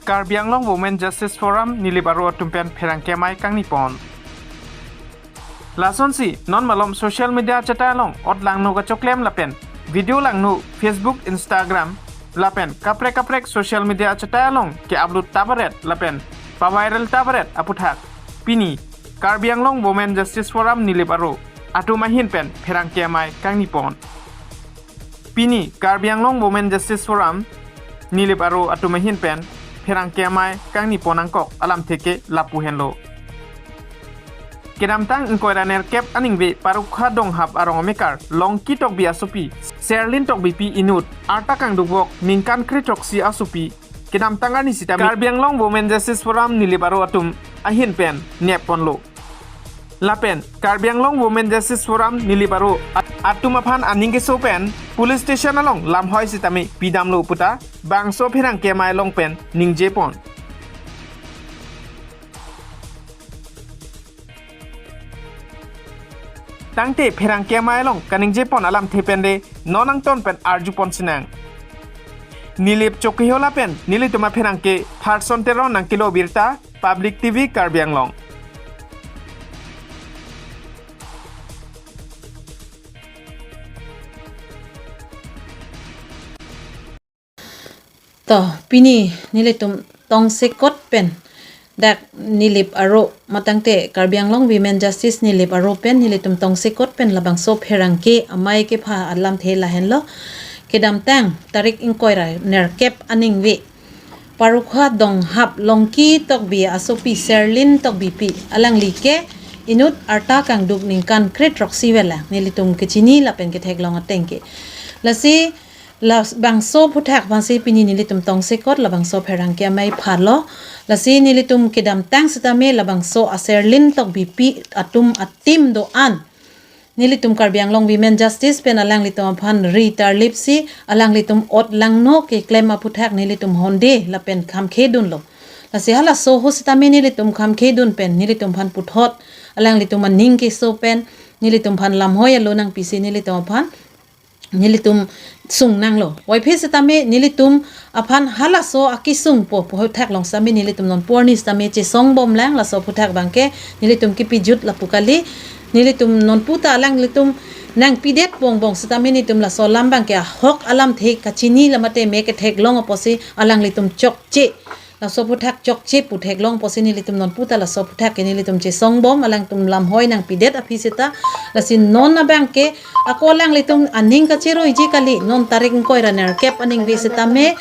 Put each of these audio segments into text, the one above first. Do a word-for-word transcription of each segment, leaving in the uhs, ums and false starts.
Karbi Anglong Women Justice Forum Nilip Aro atum pen pherangke amei kangni pon. Lasonsi non malom social media achetai along otlangno kachoklem lapen video langno Facebook, Instagram lapen kaprek kaprek social media achetai along ke-upload tabaret lapen pa-viral tabaret aputhak pini Karbi Anglong Women Justice Forum Nilip Aro atum ahin pen pherangke amei kangni pon. Pini Karbi Anglong Women Justice Forum Nilip Aro atum ahin pen pherangke amei kangni pon angkok alamthe ke lapu henlo. Kedamtang ingkoi ra nerkep aningve Parokha Donghap arong amekar Longki Tokbi asopi Serlin Tokbipi inut arta kangdukvok ningkan kre throksi asopi kedamtang arni sitame Karbi Anglong Women Justice Forum Nilip Aro atum ahin pen nep ponlo. Lapen Karbi Anglong Women Justice Forum Nilip Aro at-, atum aphan aning keso pen police station along lamhoi sitame pidamlo puta bangso pherangke amei along pen ningje pon. Tangte pherangke amei along kaningje pon alamthe pen de non angton pen arju pon sinang. Nilip Chokihola pen nelitum apherangke Tharson Teron nangkelo birta, Public T V Karbi Anglong. To, pini nelitum tongsekot pen dak Nilip Aro matangte Karbi Anglong Women Justice Nilip Aro pen nelitum tongsekot pen labangso pherangke amei kepha alamthe lahenlo. Kedamtang tarik ingkoi ra nerkep aningve Parokha Donghap Longki Tokbi asopi Serlin Tokbipi alangli ke inut arta kangduk ningkan kre throksi vel lang nelitum kechini lapen ketheklong ateng ke. Lasi labangso aphuthak aphansi pini nelitum tongsekot labangso pherangke amei phalo. Lasi nelitum kedamtang sitame labangso a-Serlin Tokbipi atum a-team do-an nelitum Karbi Anglong Women Justice pen alanglitum aphan ri tarlipsi alanglitum otlangno keklem aphuthak nelitum honde lapen khamkhedunlo. Lasi halaso ahut sitame nelitum khamkhedun pen nelitum aphan puthot alanglitum aning keso pen nelitum aphan lamhoi alo nangpisi nelitum aphan nelitum sungnanglo. Waiphe sitame nelitum aphan halaso akesungpo aphuthak along sitame nelitum nonpu arni sitame chesong bomlang, laso aphuthak abangke nelitum kipijut lapu kali. Nelitum nonpu ta alanglitum nangpidet bongbong sitame nelitum laso alam abangke ahok alamthe kachini lamate me ketheklong apotsi alanglitum chokche. Laso aphuthak chokche pu theklong apotsi nelitum nonpu ta laso aphuthak ke nelitum chesong bom, alangtum lamhoi nangpidet aphi seta. Lasi non abangke ako alanglitum aning kacheroiji kali, non tarik ingkoi ra nerkep aningve sitame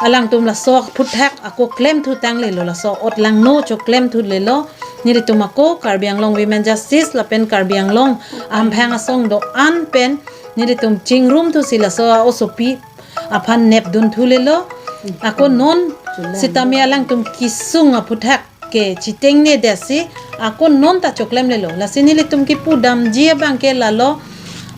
alangtum laso aphuthak ako klemthu tanglelo, laso otlangno choklemthulelo. Nelitum ako Karbi Anglong Women Justice lapen Karbi Anglong Hamphang Asong do-an pen nelitum chingrumthusi laso a-osopi aphan nepdunthulelo. Ako non sitame alangtum kesung aphuthak ke chitengnedetsi ako non ta choklemlelo. Lasi nelitum kipudamji abangke lalo,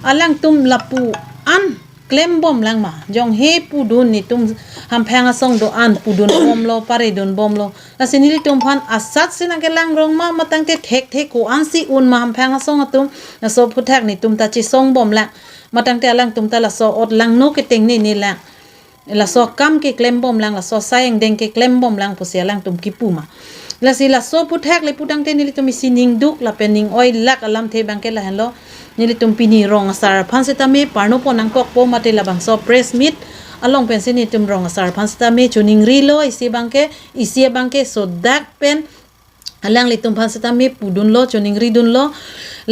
alangtum lapu-an klem bomlang ma. Jonghe pudun, netum Hamphang Asong do-an pudun bomlo, paredun bomlo. Lasi nelitum aphan asatsi nangkelang rong ma, matangte thekthe ko-ansi un ma Hamphang Asong atum, laso aphuthak netum ta chesong bomlang. Matangte alangtum ta laso otlangno ketengnenelang, laso akam keklem bomlang, laso asai angdeng keklem bomlang pusi alangtum kipu ma. Lasi laso aphuthak le putangte nelitum isi ningduk lapen ning-oilak alamthe abangke lahenlo. Nelitum pini rong asar aphan sitame parno pon nangkokpo mate labangso press meet along pensi nelitum rong asar aphan sitame choningrilo, isi abangke, isi abangke sodak pen alanglitum aphan sitame pudunlo, choningridunlo.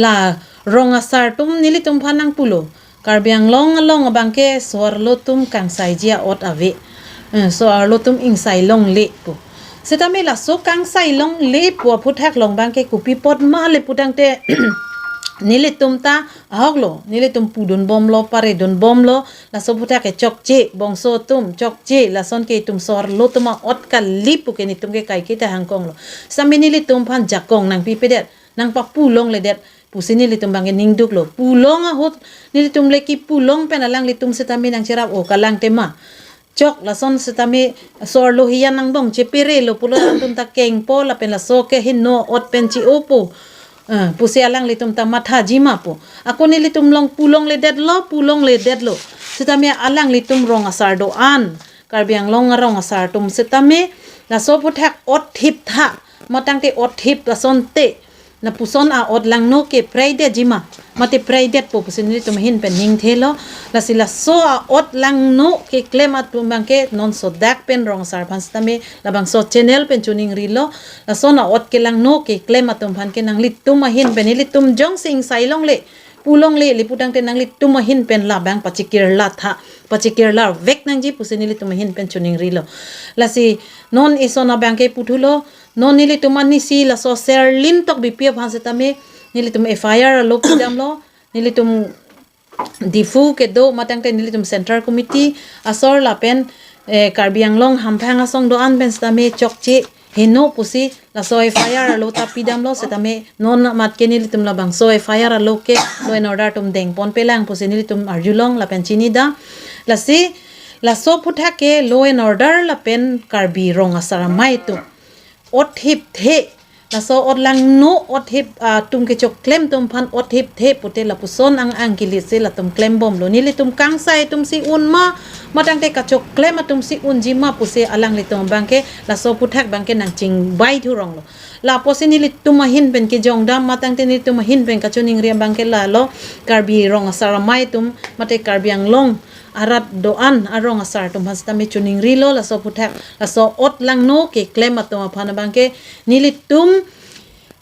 La rong asar atum nelitum aphan nangpulo, Karbi Anglong along abangke so-arlo atum kangsaiji a-ot ave. Eh, so-arlo atum ingsai longle pu. Sitame laso kangsai longle pu aphuthak along abangke kopi apot ma le putangte nelitum ta ahoklo, nelitum pudun bomlo, paredun bomlo, laso aphuthak ke chokche, bongso atum chokche, lason ke itum so-arlo atum a-ot kali pu ke netum ke kaike ta hangkonglo. Sitame nelitum aphan jakong nangpipedet, nangpapu longledet pusi nelitum abangke ningduklo. Pu long ahut nelitum le kipu long pen alanglitum sitame nangcherap, o kalang tema. Chok lason sitame so-arlo hiyan angbong cheperelo pulo, alangtum ta kengpo lapen laso ke heno ot pen che-opo. Eh, pusi alanglitum ta mathaji ma pu. Ako nelitum along pu longledetlo, pu longledetlo. Sitame alanglitum rong asar do-an, Karbi Anglong arong asar atum sitame Laso aphuthak ot thip tha, matangte ot thip asonte, lapuson a-ot langno ke preidetji ma, mate preidetpo pusi nelitum ahin pen ningthelo. Lasi laso a-ot langno keklem atum abangke non sodak pen rong asar aphan sitame labangso channel pen choningrilo. Lason a-ot kelangno keklem atum aphan ke nanglitum ahin pen, nelitum jongsi ingsai longle, pu longle, lapu tangte nanglitum ahin pen labang pachikirla tha, pachikirla vek nangji pusi nelitum ahin pen choningrilo. Lasi non ison abangke puthulo, non nelitum anisi laso Serlin Tokbipi aphan sitame nelitum F I R alo pidamlo, nelitum Diphu kedo matangte nelitum Central Committee asor lapen, eh, Karbi Anglong hamphang asong do-an pen sitame chokche heno pusi laso F I R alo ta pidamlo, sitame non amat ke nelitum labangso F I R alo ke law and order atum dengponpelang pusi nelitum arjulong lapen chinidam. Lasi laso aphuthak ke law and order lapen Karbi rong asar amei atum ot thipthe, laso ot langno ot thip, ah, atum kechoklem atum aphan ot thipthe pute lapuson ang ang kilit si latum klembomlo. Nelitum kangsai atum si un ma, matangte kachoklem atum si unji ma pusi alanglitum abangke laso aphuthak abangke nangchingbai thuronglo. Lapusi nelitum ahin pen kejongdam matangte nelitum ahin pen kachoningri abangke lalo, Karbi rong asar amei atum mate Karbi Anglong arat do-an arong asar atum aphan sitame choningrilo laso aphuthak, laso ot langno keklem atum aphan abangke nelitum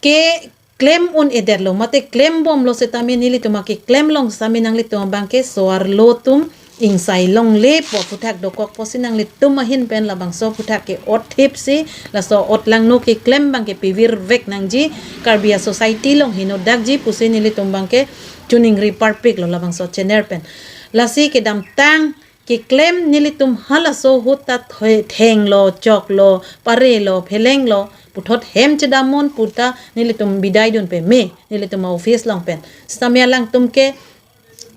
keklem un-edetlo mate klembomlo sitame nelitum akeklem along sitame nanglitum abangke so-arlo atum ingsai longlepo aphuthak dokok pusi nanglitum ahin pen labangso aphuthak ke ot thip si laso ot langno keklem abangke pivir vek nangji, Karbi a-society along henodakji pusi nelitum abangke choningri parpiklo labangso channel pen. Lasi kedamtang keklem nelitum halaso ahut ta thoi-, thenglo, choklo, parelo, phelenglo, puthot hem chedam un puta nelitum bidaidun peme, nelitum a-office along pen. Sitame alangtum ke,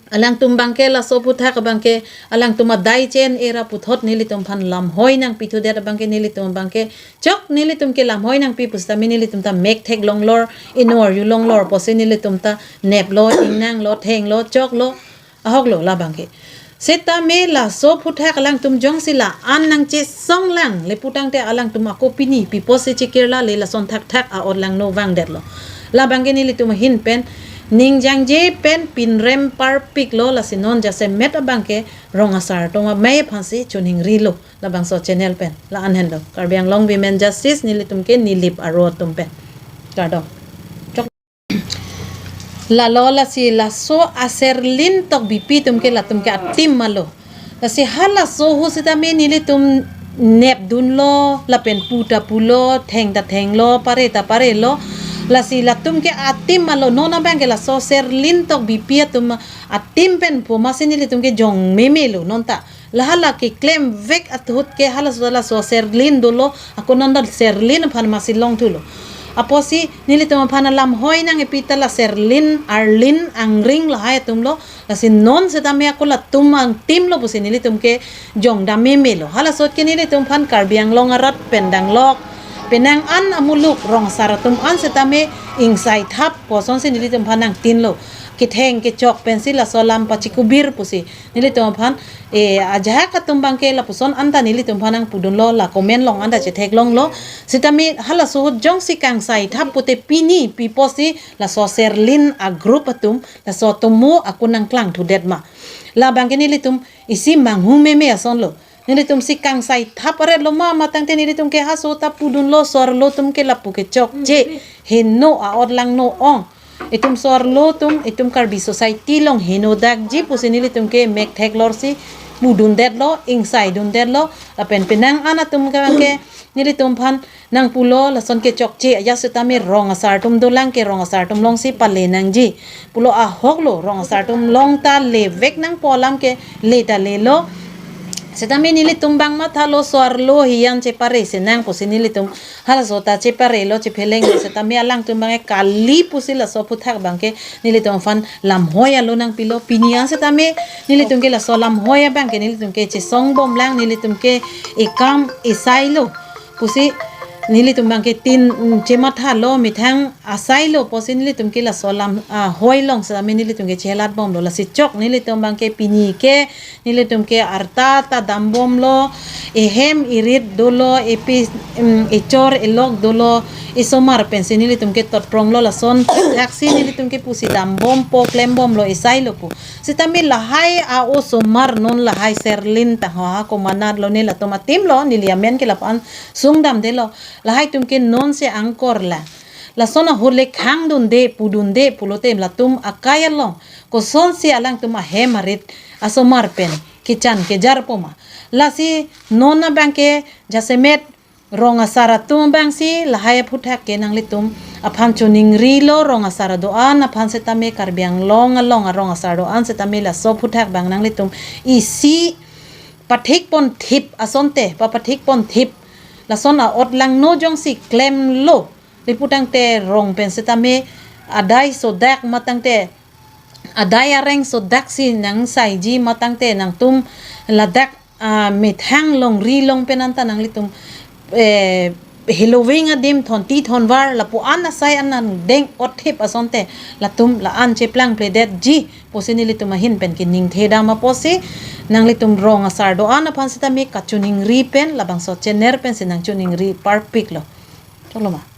alangtum abangke laso aphuthak abangke, alangtum adai chen era puthot nelitum aphan lamhoi nangpithudet abangke nelitum abangke, chok nelitum ke lamhoi nangpi pusitame nelitum ta mek theklonglor, inor yulonglor pusi nelitum ta neplo, ingnanglo, thenglo, choklo, ahoklo labangke. Sitame laso aphuthak alangtum jongsi la-an nangchesonglang, lapu tangte alangtum ako pini pi pusi chikirla le lason thakthak a-ot langno vangdetlo. Labangke nelitum ahin pen ningjangje pen pinrem parpiklo, lasi non jasemet abangke rong asar atum amei aphansi choningrilo labangso channel pen. La-an henlo. Karbi Anglong Women Justice nelitum ke Nilip aro atum pen. Kardom. Lalo lasi laso a-Serlin Tokbipi atum ke latum ke a-team malo. Lasi halaso ahut sitame nelitum nepdunlo, lapen pu ta pulo, theng ta thenglo, pare ta parelo. Lasi latum ke a-team malo, non abangke laso Serlin Tokbipi atum a-team pen pu masi nelitum ke jong memelo non ta. La hala keklem vek ahut ke halaso laso Serlin dolo, ako non ta Serlin aphan masi longthulo. Apotsi nelitum aphan alamhoi nangpi ta la Serlin, Arlin, Angring lahai atumlo, lasi non sitame ako latum a-team lo pusi nelitum ke jongdam memelo. Halaso ahut ke nelitum aphan Karbi Anglong arat pen danglok, penang an amuluk rong asar atum an sitame ingsai thap pu asonsi nelitum aphan nangtinlo. Ketheng kechok pensi laso alam pachikubir pusi nelitum aphan, eh, ajahak atum abangke lapuson anta nelitum aphan nangpudunlo, la comment along anta chetheklonglo. Sitame halaso ahut jongsi kangsai thap pute pini pi pusi laso Serlin a-group atum, laso atum mo ako nangklangthudet ma. Labangke nelitum isi manghu meme asonlo. Nelitum si kangsai thap aretlo ma, matangte nelitum ke halaso ta pudunlo, so-arlo atum ke lapu ke chokche heno a-ot langno ong. Itum so-arlo atum, itum Karbi society along henodakji pusi nelitum ke mek theklor si pudundetlo, ingsaidundetlo, lapen penang an atum ke, ke nelitum aphan nangpulo, lason ke chokche ajat sitame rong asar atum dolang ke rong asar atum alongsi pale nangji pulo, ahoklo, rong asar atum along ta le vek nangpo alam ke le ta lelo. Sitame nelitum abang mathalo, so-arlo hiyan chepare sinang pusi nelitum halaso ta cheparelo, chephelenglo, sitame alangtum abangke kali pusi laso aphuthak abangke nelitum aphan lamhoi alo nangpilo. Pini an sitame nelitum ke laso lamhoi abangke nelitum ke chesongbomlang, nelitum ke ekam esailo pusi Nelitum abangke tin, mm, chemathalo, methang asai lo pusi nelitum ke laso alam, ah, hoi along setame nelitum ke chelat bomlo. Lasi chok nelitum abangke pini ke nelitum ke arta ta dambomlo, ehem erit dolo, epi, mm, echor elok dolo, esomar pensi nelitum ke totpronglo, lason thaksi nelitum ke pusi dambompo, klembomlo, esai lo pu. Setame lahai a-osomar non lahai Serlin tangho ha komanat lo, ne latum a-team lo, neli amen ke lapu-an sungdamdelo. Lahai atum ke nonsi angkor la. Lason ahut le khangdunde, pudunde pulote latum akai along kosonsi alangtum ahem arit asomar pen kechan kejar poma. Lasi non abangke jasemet rong asar atum abangsi lahai aphuthak ke nanglitum aphan choningrilo, rong asar do-an aphan setame, Karbi Anglong along arong asar do-an setame laso aphuthak abang nanglitum isi pathik ponthip asonte, papathik ponthip. Lason a-ot langno jongsi klemlo, le pu tangte rong pen setame adai sodak ma tangte, adai areng sodaksi nangsaiji ma tangte nangtum ladak, ah, methang longri along pen anta nanglitum, eh, heloving adim thonti thonvar lapu-an asai an nangdeng otthip asonte latum la-an cheplangpledetji pusi nelitum ahin pen keningthedam apotsi nanglitum rong asar do-an aphan setame kachiningri pen labangso channel pensi nangchiningri parpiklo. Choklo ma?